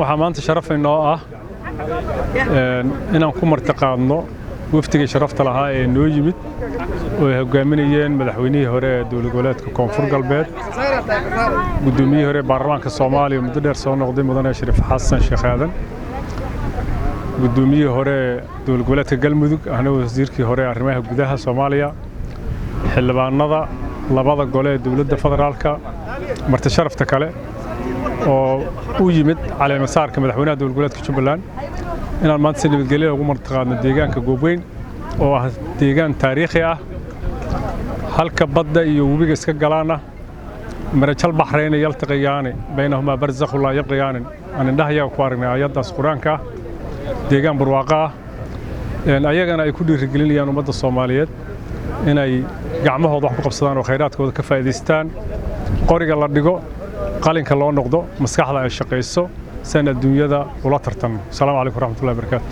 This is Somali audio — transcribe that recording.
Waxaa maanta sharaf inoo ah inaan ku martiqaadno wafdigii sharafta lahaa ee noo yimid oo ay hogaaminayeen madaxweynihii hore ee dowlad goboleedka Koonfur Galbeed, guddoomiyihii hore ee baarlamaanka Soomaaliya muddo dheer soo noqday, Mudane Shariif Xasan Sheekh Aadan, guddoomiyihii hore ee dowlad goboleedka Galmudug, ahna wasiirkii hore ee arrimaha gudaha Soomaaliya, xildhibaanada labada gole ee dowladda federaalka, marti sharafta kale oo u yimid caleemasaarka madaxweynaha dowlad goboleedka Jubbaland, inaan maanta si nabadgelya ugu martiqaadno deegaanka Goobweyn oo ah deegaan taariikhi ah, halka badda iyo webiga iska galaana, marajal baxrayna yaltaqiyaani baynahumaa barzakhu laa yabqiyaanin, aan indhahayaga ku aragnay aayaddaas Qur-aanka ah, deegaan barwaaqo ah, ayagana ay ku dhiirigelinayaan ummadda Soomaaliyeed inay gacmahooda wax ku qabsadaan oo khayraadkooda ka faa'iidaystaan, qoriga la dhigo, qalinka loo noqdo, maskaxda ay shaqayso si aan adduunyada ula tartanno. Asalaamu calaykum waraxmatullahi wabarakaatu.